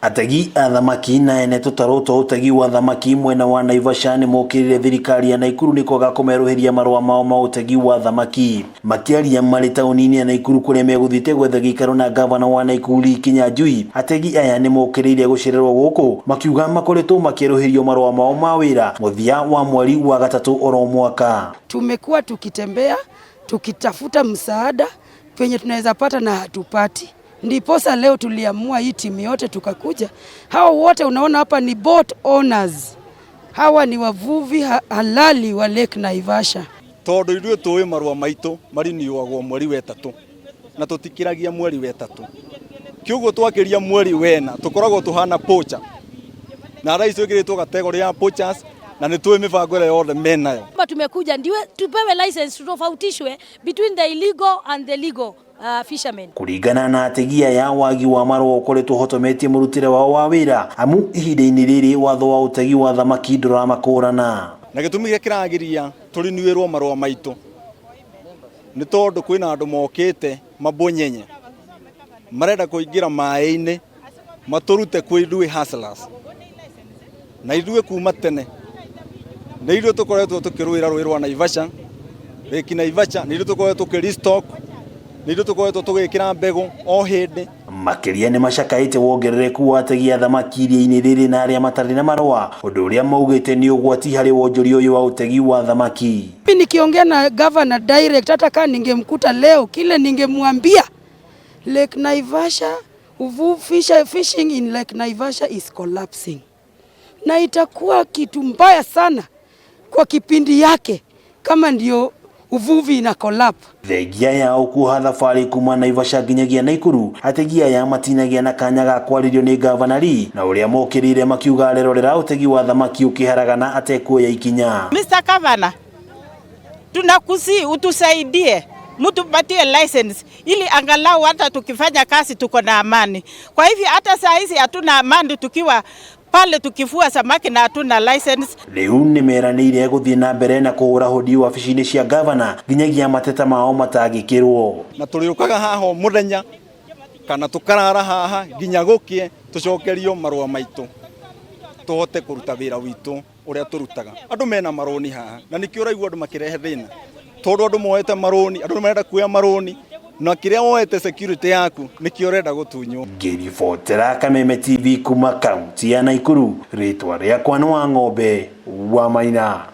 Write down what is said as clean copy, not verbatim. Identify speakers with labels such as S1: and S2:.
S1: Ategi a thamaki na ene tũtarũ twa ũtegi wa thamaki mwena wa Naivasha nĩmokĩrĩire thirikari ya Naikuru nĩ kwaga kũmerũhĩria marũa mao ma ũtegi wa thamaki. Makĩaria marĩ taũni-inĩ ya Naikuru kũrĩa megũthiĩte gwetha gĩikaro na ngavana wa Naikuru Lee Kinyanjui, ategi aya nĩmokĩrĩire gũcererwo gũkũ makiuga makoretwo makĩerũhĩrio marũa mao ma wĩra mũthia wa mweri wa gatatũ oro mwaka.
S2: Tumekuwa tukitembea tukitafuta msaada penye tunaweza pata na hatupati. Ndiposa leo tuliamua hii timu yote tukakuja. Hawa wote unaona hapa ni boat owners, hawa ni wavuvi halali wa Lake Naivasha.
S3: Tondu ithuĩ tũĩ marũa maitũ mariniũagwo mweri wa ĩtatũ na tũtikĩragia mweri wa ĩtatũ, kĩũguo twakĩria mweri wena tũkoragwo tũhana poacher, na thaa ici twĩkĩrĩtwo category ya poachers na nĩ tũĩ mĩbango ĩrĩa yothe menayo.
S4: Tumekuja ndiwe tupewe license tutofautishwe between the illegal and the legal fishermen.
S1: Kũringana na ategi aya, wagi wa marũa ũkoretwo ũhotometie mũrutĩre wao wa wĩra, amu ihinda-inĩ rĩrĩ watho wa ũtegi wa thamaki ndũramakũrana.
S3: Na gĩtũmi kĩrĩa kĩragiria tũriniũĩrwo marũa maitũ nĩ tondũ kwĩna andũ mokĩte mabonyenye marenda kũingĩra maĩ-inĩ matũrute kwĩ ithuĩ hustlers, na ithuĩ kuma tene nĩ ithuĩ tũkoretwo tũkĩrũĩra rũĩ rwa Naivasha, Lake Naivasha, nĩ ithuĩ tũkoretwo tũkĩ restock, nĩ ithuĩ tũkoretwo tũgĩkĩra mbegũ o hĩndĩ.
S1: Makĩria nĩ macakaĩte wongerereku wa ategi a thamaki iria-inĩ rĩrĩ na arĩa matarĩ na marũa, ũndũ ũrĩa maugĩte nĩ ũgwati harĩ wonjoria ũyũ wa ũtegi wa thamaki.
S2: Mimi nikiongea na governor direct, hata kama ningemkuta leo, kile ningemwambia, Lake Naivasha, fishing in Lake Naivasha is collapsing, na itakuwa kitu mbaya sana kwa kipindi yake kama ndio uvuvi ina collapse.
S1: Thengia yao kuoha thabarĩ kuma Naivasha nginyagia Naikuru, ategi aya matinagĩa na kanya ga kwarĩrio nĩ ngavana Lee na ũrĩa mokĩrĩire makiuga arerorera ũtegi wa thamaki ũkĩharagana atekuoya ikinya.
S5: Mr. Governor, tunakusihi utusaidie, mtupatie license ili angalau hata tukifanya kazi tuko na amani. Kwa hivyo hata saa hizi hatuna amani tukiwa pale tukivua samaki na hatuna license.
S1: Rĩu nĩmeranĩire gũthiĩ na mbere na kũhũra hũndi wabici-inĩ cia ngavana nginyagia mateta mao matangĩkĩrwo.
S3: Na tũrĩũkaga haha o mũthenya kana tũkarara haha nginya gũkĩe tũcokerio marũa maitũ tũhote kũruta wĩra witũ ũrĩa tũrutaga. Andũ mena marũni haha na nĩkĩo ũraigua andũ makĩrehe thĩna, tondũ andũ moete marũni, andũ marenda kuoya marũni na kĩrĩa woete security yaku nĩkĩo ũrenda gũtunywo.
S1: Ngĩribotera Kameme TV kuma kaunti ya Naikuru, rĩtwa rĩakwa nĩ Wang'ombe wa Maina.